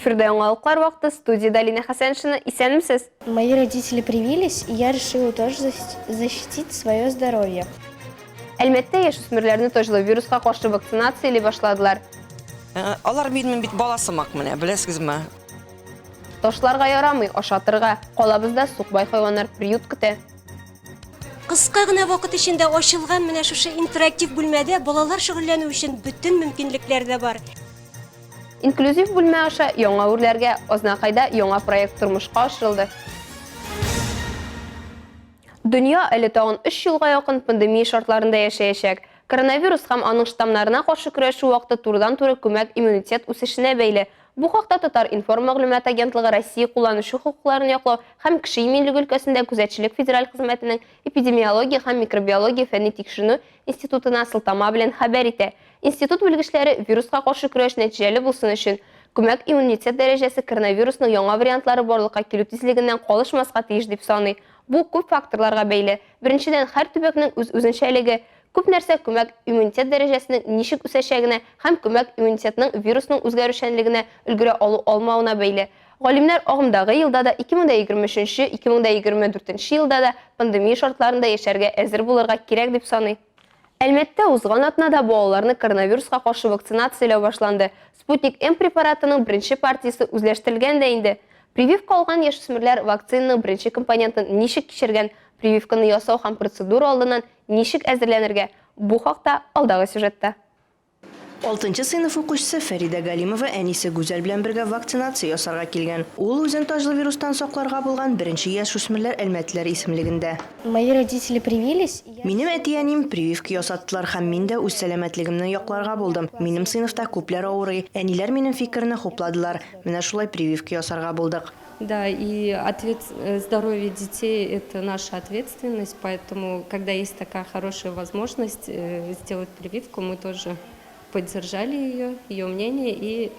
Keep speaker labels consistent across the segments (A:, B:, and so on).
A: Эфирда яңалыклар вакыты, студиядә Алинә Хәсәншина. Исәнмесез!
B: Мои родители привились, и я решила тоже защитить свое здоровье.
A: Әлмәттә яшүсмерләрне таҗлы вируска каршы вакцинацияли башладылар.
C: Алар минем бит бала сымак менә, беләсегезме?
A: Ташларга ярамый, ашатырга. Калабызда сукбай хайваннар приют көтә.
D: Кыска гына вакыт эчендә ачылган менә шушы интерактив бүлмәдә балалар шөгыльләнү өчен бөтен мөмкинлекләр дә бар.
A: Инклюзив бүлмә аша яңа үрләргә, Азнакайда яңа проект тормышка ашырылды. Дөнья әле тагын өч елга якын пандемия шартларында яшәячәк. Коронавирус һәм аның штаммнарына каршы көрәшү вакыты турыдан-туры күмәк иммунитет үсешенә бәйле. Бу хакта Татар-информ мәгълүмат агентлыгы Россия кулланучы хокукларын яклау һәм кеше иминлеге өлкәсендә күзәтчелек федераль хезмәтенең Эпидемиология һәм микробиология фәнни-тикшеренү институтына сылтама белән хәбәр итә. Институт белгечләре вируска каршы көрәш нәтиҗәле булсын өчен, күмәк иммунитет дәрәҗәсе коронавирусның яңа вариантлары барлыкка килү тизлегеннән калышмаска тиеш дип саный. Бу күп факторларга бәйле. Беренчедән, һәр төбәкнең үз үзенчәлеге. Күп нәрсә күмәк иммунитет дәрәҗәсенең ничек үсәчәгенә һәм күмәк иммунитетның вирусның үзгәрүчәнлегенә өлгерә алу-алмавына бәйле. Галимнәр агымдагы елда да, 2023 нче, 2024 нче елда да пандемия шартларында яшәргә әзер булырга кирәк дип саный. Әлмәттә узган атнада балаларны коронавируска каршы вакцинацияләү башланды. Спутник-М препаратының беренче партиясе үзләштерелгән дә инде. Прививка алган яшүсмерләр вакцинаның беренче компонентын ничек кичергән, прививканы ясау һәм процедура алдыннан Ничек әзерләнергә? Бу хакта алдагы сюжетта.
E: Алтынчы сыйныф укучысы Фәридә Галимова әнисе Гүзәл белән бергә вакцинация ясарга килгән. Ул үзен таҗлы вирустан сакларга булган беренче яшүсмерләр әлмәтлеләр исемлегендә.
B: Мои родители привились, и я
E: Минем әти-әнием прививка ясаттылар һәм мин дә үз сәламәтлегемне якларга булдым. Минем сыйныфта күпләр авырый. Әниләр минем фикерне хупладылар. Менә шулай прививка ясарга булдык.
F: Да, и ответ, здоровье детей – это наша ответственность, поэтому, когда есть такая хорошая возможность сделать прививку, мы тоже поддержали ее, ее мнение и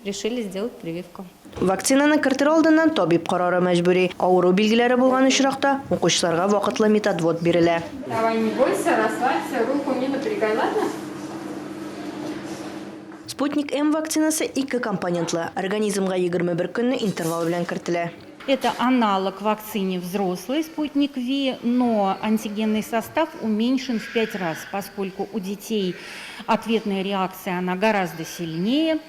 F: решили сделать прививку.
E: Вакцинаны кертер алдыннан табиб карары мәҗбүри. Авыру билгеләре булган очракта, укучыларга вакытлы методвод бирелә.
G: Давай, не бойся, расслабься, руку не напрягай, ладно?
E: Спутник М вакцинасы ике компонентлы, организмга 21 көнне интервал белән кертелә.
H: Это аналог вакцине взрослой Спутник Ви, но антигенный состав уменьшен в 5 раз, поскольку у детей ответная реакция она гораздо сильнее,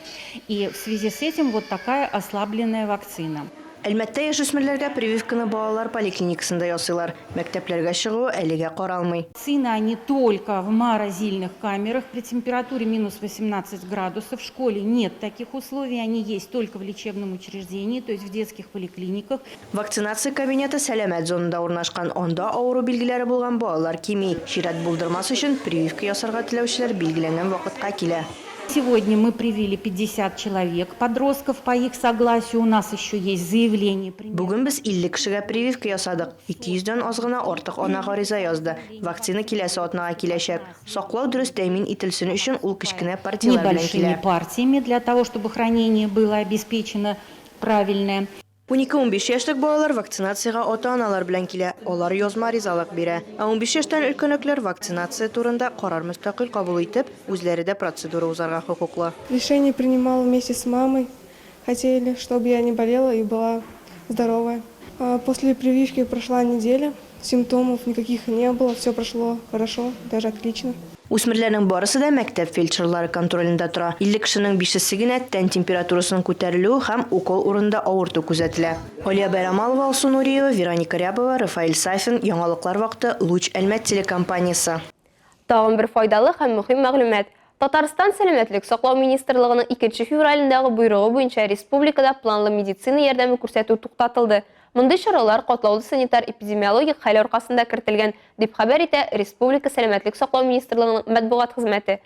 H: и в связи с этим вот такая ослабленная вакцина.
E: Әлмәттә яшүсмерләргә прививканы балалар поликлиникасында ясыйлар. Мәктәпләргә чыгуы әлегә каралмый.
H: Вакцины они только в морозильных камерах при температуре минус 18 градусов. В школе нет таких условий, они есть только в лечебном учреждении, то есть в детских поликлиниках.
E: Вакцинация кабинеты сәламәт зонада урнашкан, анда авыру билгеләре булган балалар кими. Чират булдырмас өчен, прививка ясарга теләүчеләр билгеләнгән вакытка килә.
H: Сегодня мы привили 50 человек, подростков по их согласию. У нас еще есть заявление.
E: Бүген без 50 кешегә прививка ясадык. 200 дән аз гына артык ана гариза язды. Вакцина киләсе атнага киләчәк. Саклау дөрес тәэмин ителсен өчен ул кечкенә партияләр белән
H: Небольшими
E: килә.
H: партиями для того, чтобы хранение было обеспечено правильное.
E: Унике-унбиш яшьлек балалар вакцинациягә ата-аналар белән килә, алар язма ризалык бирә. Ә унбиш яшьтән өлкәнрәкләр вакцинация турында карар мөстәкыйль кабул итеп, үзләре дә процедура узарга хокуклы.
I: Решение принимала вместе с мамой. Хотели, чтобы я не болела и была здоровая. После прививки прошла неделя, симптомов никаких не было, все прошло хорошо, даже отлично.
E: Үсмерләрнең барысы да мәктәп фельдшерлары контролендә тора. 50 кешенең бишесе генә тән температурасының күтәрелүе һәм укол урынында авырту күзәтелә. Алия Бәйрамалова, Алсу Нуриева, Вероника Рябова, Рафаэль Сафин, Яңалыклар вакыты, Луч Әлмәт телекомпаниясе.
A: Тагын бер файдалы һәм мөһим мәгълүмат. Татарстан Сәламәтлек саклау министрлыгының икенче февралендәге боерыгы буенча республикада планлы медицина ярдәме күрсәтү туктатылды. Мондый чаралар катлаулы санитар-эпидемиологик хәл аркасында кертелгән, дип хәбәр итә республика Сәламәтлек саклау министрлыгының матбугат хезмәте.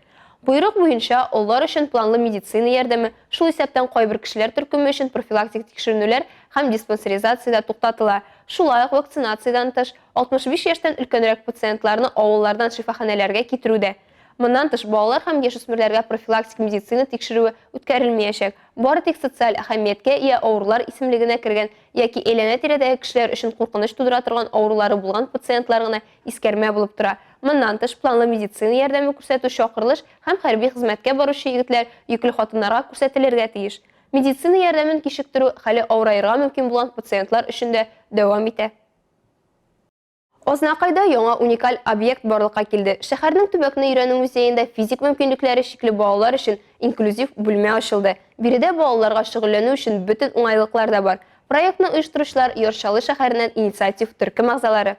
A: Боерык буенча, олылар өчен планлы медицина ярдәме, шул исәптән кайбер кешеләр төркеме өчен профилактик тикшеренүләр һәм диспансеризация дә туктатыла. Шулай ук вакцинациядән тыш, 65 яшьтән өлкәнрәк пациентларны авыллардан шифаханәләргә китерү дә. Моннан тыш, балалар һәм яшүсмерләргә профилактик медицина тикшерүе үткәрелмәячәк. Бары тик социаль әһәмияткә ия авырулар исемлегенә кергән яки әйләнә-тирәдәге кешеләр өчен куркыныч тудыра торган авырулары булган пациентлар гына искәрмә булып тора. Моннан тыш, планлы медицина ярдәме күрсәтү чакырылыш һәм хәрби хезмәткә баручы егетләр, йөкле хатыннарга күрсәтелергә тиеш. Медицина ярдәмен кичектерү хәле авыраерга мөмкин булган пациентлар өчен дә дәвам итә. Азнакайда яңа уникаль объект барлыкка килде. Шәһәрнең төбәкне өйрәнү музеенда физик мөмкинлекләре чикле балалар өчен инклюзив бүлмә ачылды. Биредә балаларга шөгыльләнү өчен бөтен уңайлыклар да бар. Проектны оештыручылар, Яр Чаллы шәһәреннән инициатив төркем әгъзалары.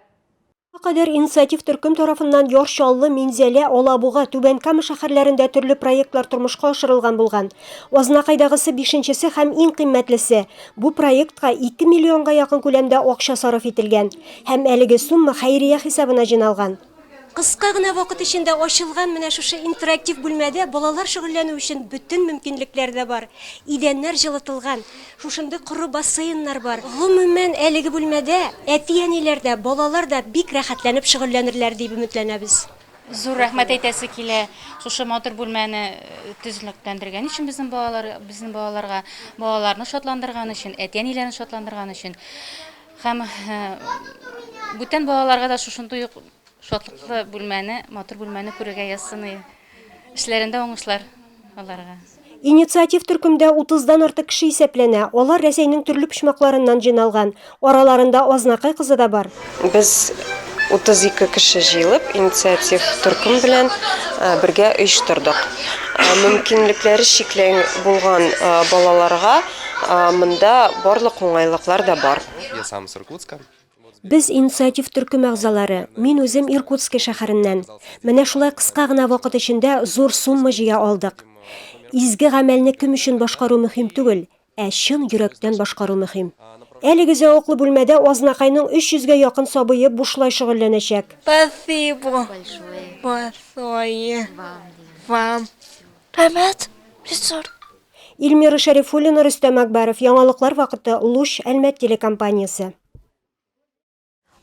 D: Моңа кадәр инициатив төркем тарафыннан Яр Чаллы, Минзәлә, Алабуга, Түбән Кама шәһәрләрендә төрле проектлар тормышка ашырылган булган. Азнакайдагысы бишенчесе һәм иң кыйммәтлесе. Бу проектка 2 миллионга якын күләмдә акча сарыф ителгән. Һәм әлеге сумма хәйрия хисабына җыйналган. Кыска гына вакыт эчендә ачылган менә шушы интерактив бүлмәдә балалар шөгыльләнү өчен бөтен мөмкинлекләр дә бар. Идәннәр җылытылган, шушындый коры бассейннар бар. Гомумән, әлеге бүлмәдә әти-әниләр дә, балалар да бик рәхәтләнеп шөгыльләнерләр дип өметләнәбез.
J: Зур рәхмәт әйтәсе килә шушы матур бүлмәне төзекләндергән өчен безнең балалар, безнең балаларга, балаларны шатландырган өчен, әти-әниләрне шатландырган өчен. Һәм бүтән балаларга да шушындый ук шатлыклы бүлмәне, матур бүлмәне күрергә язсын иде. Эшләрендә уңышлар аларга.
D: Инициатив төркемдә утыздан артык кеше исәпләнә. Алар Рәсәйнең төрле почмакларыннан җыйналган. Араларында Азнакай кызы да бар.
K: Без 32 кеше җыелып, инициатив төркем белән бергә оештырдык. Мөмкинлекләре чикле булган балаларга Монда барлык уңайлыклар да бар.
L: Я сам с Иркутска.
D: Без инициатив төркем әгъзалары. Мин үзем Иркутски шәһәреннән. Менә шулай кыска гына вакыт эчендә зур сумма җыя алдык. Изге гамәлне кем өчен башкару мөһим түгел, ә чын йөрәктән башкару мөһим. Әлеге зәвыклы бүлмәдә Азнакайның 300 гә якын сабые бушлай шөгыльләнәчәк.
M: Спасибо большое вам. Рәхмәт, Ризур.
D: Ильмира Шәрифуллина, Рөстәм Әкбәров, Яңалыклар вакыты, Луч, Әлмәт телекомпаниясе.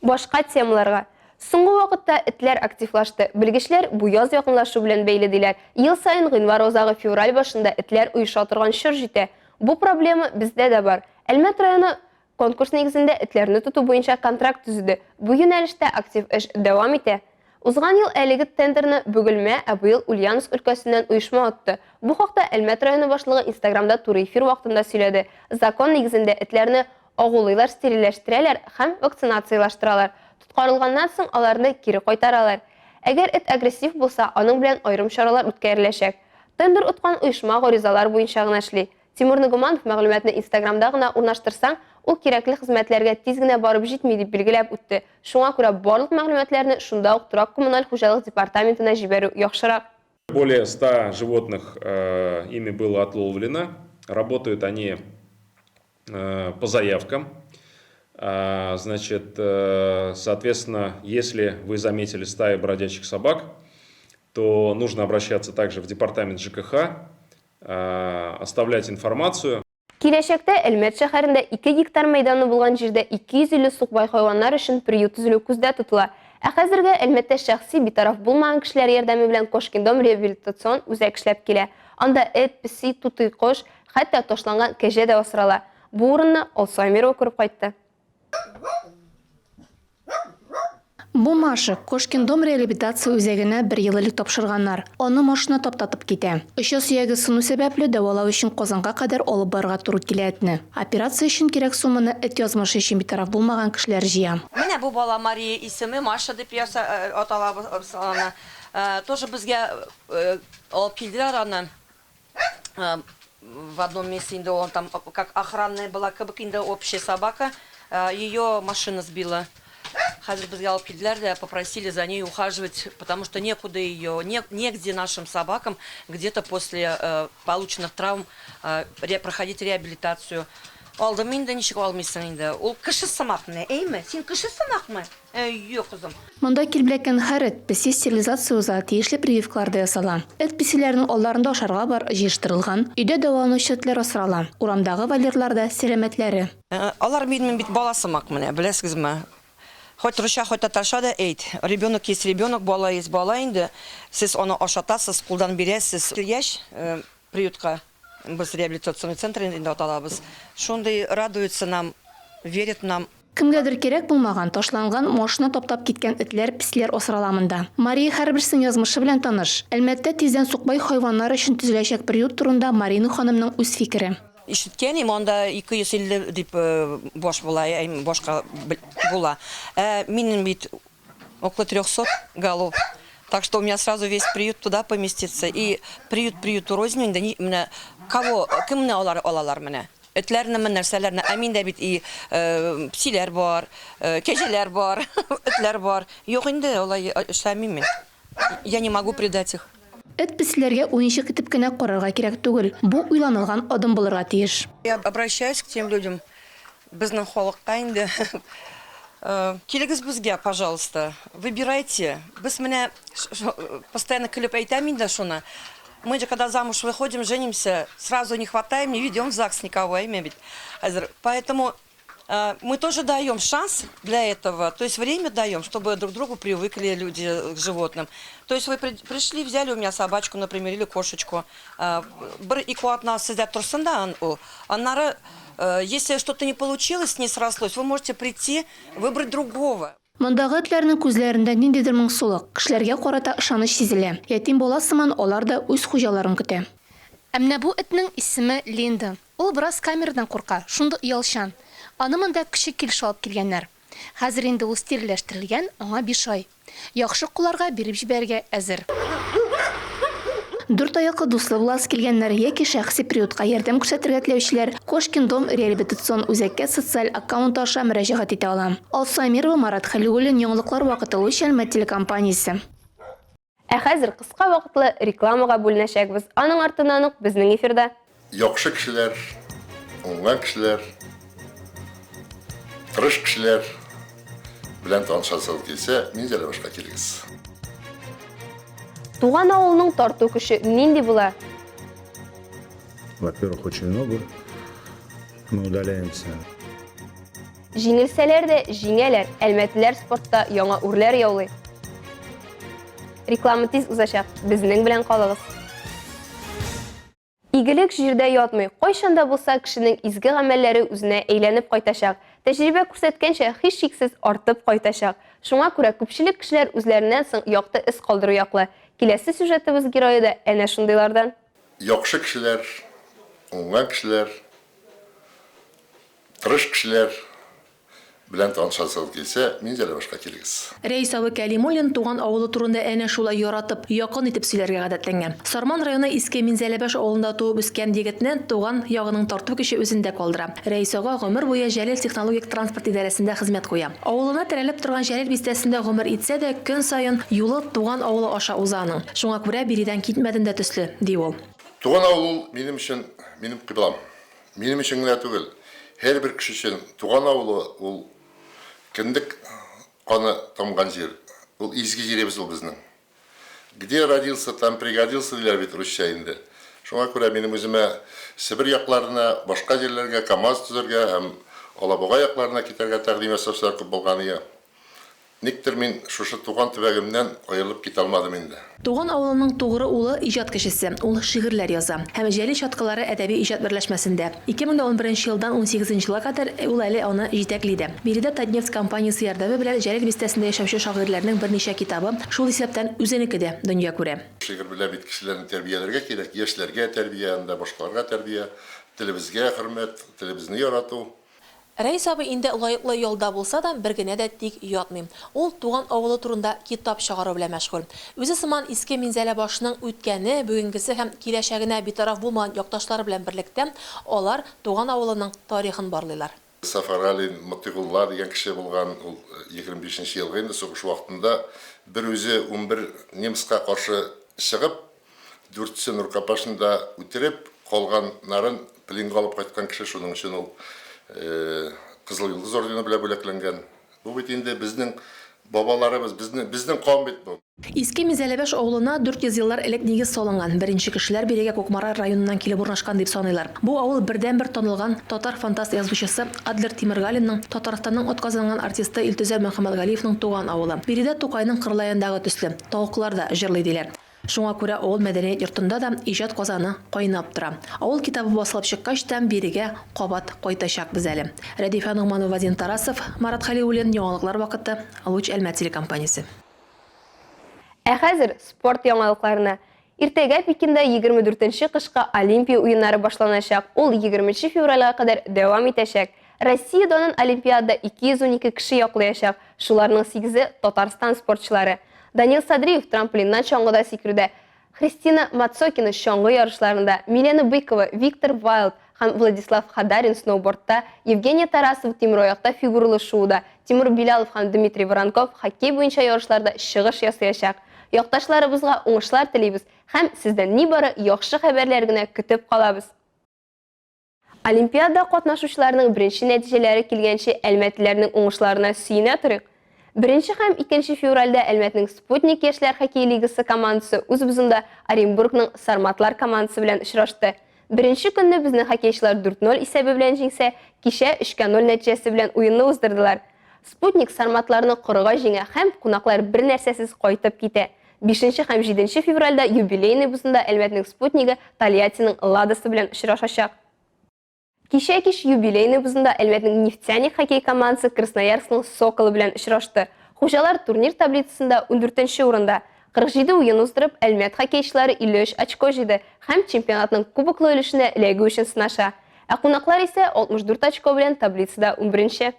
A: Башка темаларга. Соңгы вакытта этләр активлашты. Белгечләр бу яз якынлашу белән бәйле диләр. Ел саен гыйнвар азагы февраль башында этләр оеша торган чор җитә. Бу проблема бездә дә бар. Әлмәт районы конкурс нигезендә этләрне тоту буенча контракт төзеде. Бу юнәлештә актив эш дәвам итә. Узган ел әлеге тендерны Бөгелмә, ә быел Ульяновск өлкәсеннән оешма отты. Бу хакта Әлмәт районы башлыгы Инстаграмда туры эфир вакытында сөйләде. Закон нигезендә этләрне агулыйлар, стерильләштерәләр һәм вакцинациялаштыралар. Тоткарылганнан соң аларны кире кайтаралар. Әгәр эт агрессив булса, аның белән аерым чаралар үткәреләчәк. Тендер откан оешма гаризалар буенча гына эшли. Тимур Нагуманов мәгълүматны Инстаграмда гына урнаштырсаң, ул кирәкле хезмәтләргә тиз генә барып җитми, дип билгеләп үтте. Шуңа күрә барлык мәгълүматларны шунда ук торак-коммуналь хуҗалык департаментына җибәрү яхшырак.
N: Более 100 животных ими было отловлено. Работают они по заявкам. Значит, соответственно, если вы заметили стаю бродячих собак, то нужно обращаться также в департамент ЖКХ, оставлять информацию.
A: Киләчәктә Әлмәт шәһәрендә 2 гектар мәйданы булган җирдә 250 сукбай хайваннар өчен приют төзелү күздә тотыла. Ә хәзергә Әлмәттә шәхси битараф булмаган кешеләр ярдәме белән Кошкин дом реабилитацион үзәк эшләп килә. Анда эт, песи, тутый кош, хәтта ташланган кәҗә дә асрала. Бу урынны Алсу Әмирова күреп кайтты.
O: Бу Маша, Кошкин дом реабилитация үзәгенә бер ел элек тапшырганнар. Аны машина таптатып китә. Оча сөяге сыну сәбәпле, дәвалау өчен Казанга кадәр алып барырга туры килә этне. Операция өчен кирәк сумманы эт язмышы өчен битараф булмаган кешеләр җыя.
C: Менә бу бала Мария исеме, Маша дип аталабыз аны. Тоже безгә алып килделәр аны. В одном месте инде он там как охранная была кебек инде общая собака, ее машина сбила. Хәзер безгә алып килделәр дә, попросили за ней ухаживать, потому что некуда ее, негде нашим собакам где-то после полученных травм проходить реабилитацию. Алдым инде, ничек алмыйсың инде. Ул кеше сымак менә, әйме? Син кеше сымакмы? Әйе, кызым.
O: Монда килеп эләккән һәр эт, песи стерилизация уза, тиешле прививкалар да ясала. Эт-песиләрнең алларында ашарга бар, җыештырылган. Өйдә дәваланучы этләр асрала. Урамдагы вольерларда, сәламәтләре.
C: Алар минем бит бала сымак менә, беләсегезме? Хоть русча, хоть татарча да әйт. Ребенок есть ребенок, бала есть бала инде. Сез аны ашатасыз, кулдан бирәсез. Килгәч, приютка, без реабилитационный центр инде аталабыз. Шундый радуются нам, верят нам.
O: Кемгәдер кирәк булмаган, ташланган, машина таптап киткән этләр, песиләр асрала монда. Мария һәрберсенең язмышы белән таныш. Әлмәттә тиздән сукбай хайваннар өчен төзеләчәк приют турында Марина ханымның үз фикере.
C: Ишеткән идем, анда 250 дип баш була, башка була. Ә минем бит около 300 голов. Так что у меня сразу весь приют туда поместится. И приют приюту рознь инде, менә кого, кемне алар алалар менә? Этләрнеме, нәрсәләрне? Ә миндә бит и песиләр бар, кәҗәләр бар, этләр бар. Юк инде, алай эшләмим мин. Я не могу предать их.
O: Эт-песиләргә уенчык итеп кенә карарга кирәк түгел, бу уйланылган адым булырга тиеш.
C: Я обращаюсь к тем людям, безнең халыкка инде, килегез безгә, пожалуйста, выбирайте. Без менә постоянно көлеп әйтәм инде шуны. Мы же когда замуж выходим, женимся, сразу не хватаем, не ведем в ЗАГС никого, әйме бит. Хәзер, поэтому Мы тоже даем шанс для этого, то есть время даем, чтобы друг к другу привыкли люди к животным. То есть вы пришли, взяли у меня собачку, например, или кошечку. Бер ике атна сездә торсын да ул. Аннары, если что-то не получилось, не срослось, вы можете прийти, выбрать другого.
O: Мондагы этләрнең күзләрендә ниндидер моңсулык, кешеләргә карата ышаныч сизелә. Ятим бала сыман алар да үз хуҗаларын көтә. Ә менә бу этнең исеме Линда. Ул бераз камерадан курка, шундый оялчан. Аны монда көчек килеш алып килгәннәр. Хәзер инде ул стерильләштерелгән, аңа биш ай. Яхшы кулларга биреп җибәрергә әзер. Дүрт аяклы дуслы буласы килгәннәр яки шәхси приютка ярдәм күрсәтергә теләүчеләр Кошкин дом реабилитацион үзәккә социаль аккаунты аша мөрәҗәгать итә ала. Алсу Әмирова, Марат Хәлиуллин, Яңалыклар вакыты, Луч Әлмәт телекомпаниясе.
A: Ә хәзер кыска вакытлы рекламага бүленәчәкбез. Аның артыннан ук безнең эфирда.
L: Яхшы кешеләр, уңган кешеләр, тырыш кешеләр белән танышасыгыз килсә, Минзәләбашка килегез.
A: Туган авылның тарту көче нинди була?
P: Во-первых, очень много. Мы удаляемся.
A: Җиңелсәләр дә, җиңәләр. Әлмәтлеләр спортта яңа үрләр яулый. Реклама тиз узачак. Безнең белән калыгыз. Игелек җирдә ятмый. Кайчан да булса кешенең изге гамәлләре үзенә әйләнеп кайтачак. Тәҗрибә күрсәткәнчә, һичшиксез артып кайтачак. Шуңа күрә күпчелек кешеләр үзләреннән соң якты эз калдыру яклы. Киләсе сюжетыбыз герое да әнә шундыйлардан.
L: Яхшы кешеләр, уңган кешеләр, тырыш кешеләр Белән танышасыгыз килсә, Минзәләбашка килегез.
Q: Рәис абый Кәлимуллин туган авылы турында әнә шулай яратып, якын итеп сөйләргә гадәтләнгән. Сарман районы Иске Минзәләбаш авылында туып үскән егетне туган ягының тарту көче үзендә калдыра. Рәис ага гомер буе Җәлил технологик транспорт идарәсендә хезмәт куя. Авылына терәлеп торган Җәлил бистәсендә гомер итсә дә, көн саен юлы туган авылы аша уза аның. Шуңа күрә биредән китмәдем дә төсле, ди ул.
L: Туган авыл ул минем өчен, минем кыйблам. Минем өчен генә түгел, һәрбер кеше өчен туган авылы ул кендек каны тамган җир, ул изге җиребез ул безнең. Где родился, там пригодился диләр бит русча инде. Шуңа күрә минем үземә Себер якларына, башка җирләргә КАМАЗ төзергә һәм Алабуга якларына китәргә тәкъдим ясаучылар күп булганые. Никтер мин шушы туган төбәгемнән аерылып китә алмадым инде.
Q: Туган авылының тугры улы, иҗат кешесе. Ул шигырьләр яза. Һәм Җәлил чаткылары әдәби иҗат берләшмәсендә. 2011 елдан унсигезенче елга кадәр ул әле аны җитәкли дә. Биредә Татнефть компаниясе ярдәме белән Җәлил бистәсендә яшәүче шагыйрьләрнең берничә китабы, шул исәптән үзенеке дә, дөнья күрә.
L: Шигырь белән бит кешеләрне тәрбияләргә кирәк, яшьләргә тәрбия, анда башкаларга тәрбия, телебезгә хөрмәт, телебезне ярату.
Q: Рәис абый инде лаеклы ялда булса да, бер генә дә тик ятмый. Ул туган авылы турында китап чыгару белән мәшгуль. Үзе сыман Иске Минзәләбашның үткәне, бүгенгесе һәм киләчәгенә битараф булмаган якташлары белән берлектә алар туган авылының тарихын барлыйлар.
L: Сафаргалин Мотыйгулла дигән кеше булган, ул 25 нче елгы инде сугыш вакытында берүзе 11 немецка каршы чыгып, Дүртесен рукопашныйда үтереп, калганнарын пленга алып кайткан кеше, шуның өчен ул Кызыл Йолдыз ордены белән бүләкләнгән. Бу бит инде безнең бабаларыбыз, безнең, безнең кан бит бу.
Q: Иске Мизәләбәш авылына 400 еллар элек нигез салынган. Беренче кешеләр бирегә Кукмара районыннан килеп урнашкан дип саныйлар. Бу авыл бердәнбер танылган татар фантаст язучысы Адлер Тимергалинның, Татарстанның атказанган артисты Илтөзәр Мөхәммәтгалиевның туган авылы. Биредә Тукайның Кырлаендагы төсле, тавыклар да җырлый диләр. Шуңа күрә авыл мәдәният йортында да иҗат казаны кайнап тора. Авыл китабы басылып чыккач та бирегә кабат кайтачакбыз әле. Рәдифә Ногманова, Вадим Тарасов, Марат Хәлиуллин, Яңалыклар вакыты, Луч Әлмәт телекомпаниясе.
A: Ә хәзер спорт яңалыкларына. Иртәгә Пекинда 24 нче кышкы Олимпия уеннары башланачак, ул 20 нче февральгә кадәр дәвам итәчәк. Россия данын Олимпиадада 212 кеше яклаячак, шуларның сигезе, Татарстан спортчылары. Данил Садриев трамплиннан чаңгыда сикерүдә, Христина Мацокина чаңгы ярышларында, Милена Быкова, Виктор Вайлд һәм Владислав Хадарин сноубордта, Евгения Тарасова тимераякта фигуралы шууда, Тимур Билалов һәм Дмитрий Воронков хоккей буенча ярышларда чыгыш ясаячак. Якташларыбызга уңышлар телибез һәм сездән нибары яхшы хәбәрләр генә көтеп калабыз! Олимпиадада катнашучыларның беренче нәтиҗәләре килгәнче әлмәтлеләрнең уңышларына сөенә торыйк. Беренче һәм икенче февральдә Әлмәтнең Спутник яшьләр хоккей лигасы командасы үз бозында Оренбургның Сарматлар командасы белән очрашты. Беренче көнне безнең хоккейчылар 4-0 исәбе белән җиңсә, кичә 3-0 нәтиҗәсе белән уенны уздырдылар. Спутник сарматларны корыга җиңә һәм кунаклар бернәрсәсез кайтып китә. Бишенче һәм җиденче февральдә Юбилейный бозында Әлмәтнең Спутнигы Тольяттиның Ладасы белән очрашачак. Кичә кич Юбилейный бозында Әлмәтнең Нефтяник хоккей командасы Красноярскның Соколы белән очрашты. Хуҗалар турнир таблицасында ундүртенче урында. 47 уен уздырып, Әлмәт хоккейчылары 53 очко җыйды һәм чемпионатның кубоклы өлешенә эләгү өчен сынаша. Ә кунаклар исә 64 очко белән таблицада унберенче.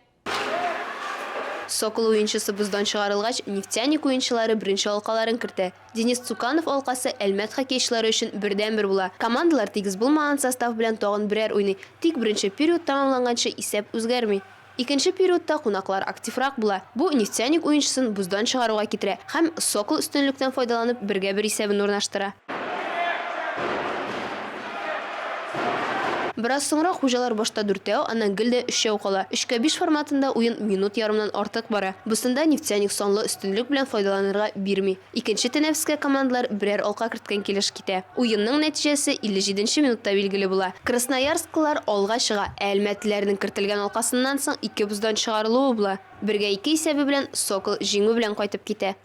A: Сокол уенчысы боздан чыгарылгач, Нефтяник уенчылары беренче алкаларын кертә. Денис Цуканов алкасы Әлмәт хоккейчылары өчен бердәнбер була. Командалар тигез булмаган состав белән тагын берәр уйный, тик беренче период тәмамланганчы исәп үзгәрми. Икенче периодта кунаклар активрак була. Бу Нефтяник уенчысын боздан чыгаруга китерә һәм Сокол өстенлектән файдаланып бергә бер исәбен урнаштыра. Бераз соңрак хуҗалар башта дүртәү, аннан гел дә өчәү кала. Өчкә биш форматында уен минут ярымнан артык бара. Бусында Нефтяник санлы өстенлек белән файдаланырга бирми. Икенче тәнәфескә командалар берәр алка керткән килеш китә. Уенның нәтиҗәсе 57 нче минутта билгеле була. Красноярсклылар алга чыга, ә әлмәтлеләрнең кертелгән алкасыннан соң ике боздан чыгарылуы була. Бергә ике исәбе белән Сокол җиңү белән кайтып китә.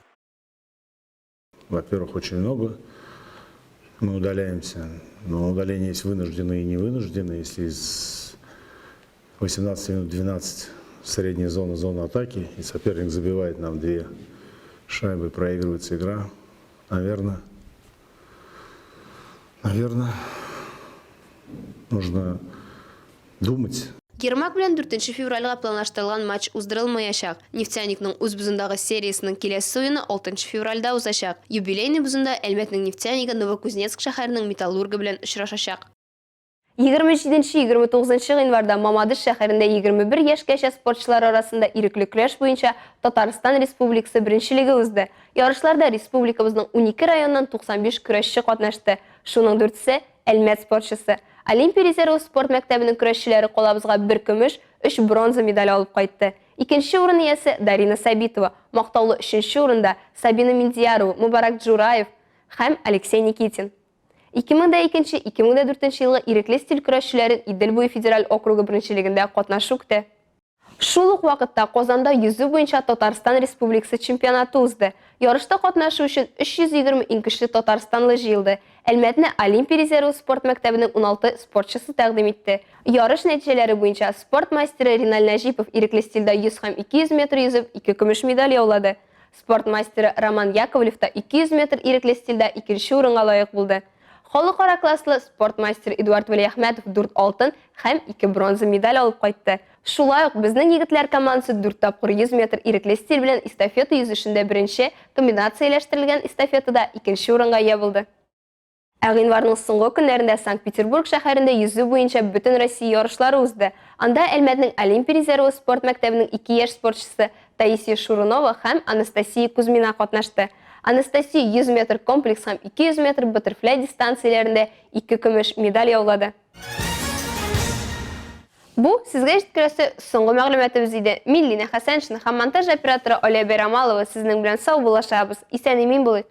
P: Во-первых, очень много мы удаляемся. Но удаление есть вынужденные и невынужденные. Если из 18 минут 12 средняя зона, зона атаки, и соперник забивает нам две шайбы, проигрывается игра, наверное, наверное, нужно думать.
A: Ермак белән дүртенче февральгә планлаштырылган матч уздырылмаячак. Нефтяникның үз бозындагы сериясенең киләсе уены алтынчы февральдә узачак. Юбилейный бозында Әлмәтнең Нефтянигы Новокузнецк шәһәренең Металлургы белән очрашачак. 27-29 гыйнварда Мамадыш шәһәрендә 21 яшькәчә спортчылар арасында ирекле көрәш буенча Татарстан Республикасы беренчелеге узды. Ярышларда республикабызның унике районыннан 95 көрәшче катнашты. Шуның дүртесе, Әлмәт спортчысы. Олимпия резервы спорт мәктәбенең көрәшчеләре калабызга бер көмеш, өч бронза медаль алып кайтты. Икенче урын иясе, Дарина Сабитова, мактаулы өченче урында, Сабина Миндиярова, Мубарак Джураев һәм Алексей Никитин. 2002-2004 елгы ирекле стиль көрәшчеләрен Идел буе федераль округы беренчелегендә катнашу көтә. Шул ук вакытта Казанда йөзү буенча Татарстан Республикасы чемпионаты узды. Ярышта катнашу өчен 320 иң көчле татарстанлы җыелды. Әлмәтне Олимпия резервы спорт мәктәбенең 16 спортчысы тәкъдим итте. Ярыш нәтиҗәләре буенча спорт мастеры Риналь Нәҗипов ирекле стильдә 100 һәм 200 метр йөзеп ике көмеш медаль яулады. Спорт мастеры Роман Яковлев та 200 метр ирекле стильдә икенче урынга лаек булды. Халыкара класслы спорт мастеры Эдуард Вәлиәхмәтов дүрт алтын һәм ике бронза медаль алып кайтты. Шулай ук безнең егетләр командасы дүрт тапкыр 100 метр ирекле стиль белән эстафета йөзешендә беренче, комбинацияләштерелгән эстафетада икенче урынга ия булды. Ә гыйнварның соңгы көннәрендә Санкт-Петербург шәһәрендә йөзү буенча Бөтенроссия ярышлары узды. Анда Әлмәтнең Олимпия резервы спорт мәктәбенең ике яшь спортчысы Таисия Шурунова һәм Анастасия Кузьмина катнашты. Анастасия 100 метр комплекс һәм 200 метр баттерфляй дистанцияләрендә ике көмеш медаль яулады. Бу, сезгә җиткерәсе соңгы мәгълүматыбыз иде. Мин Лина Хәсәншина һәм монтаж операторы Алия Бәйрамалова сезнең белән саубуллашабыз. Исән-имин булыйк!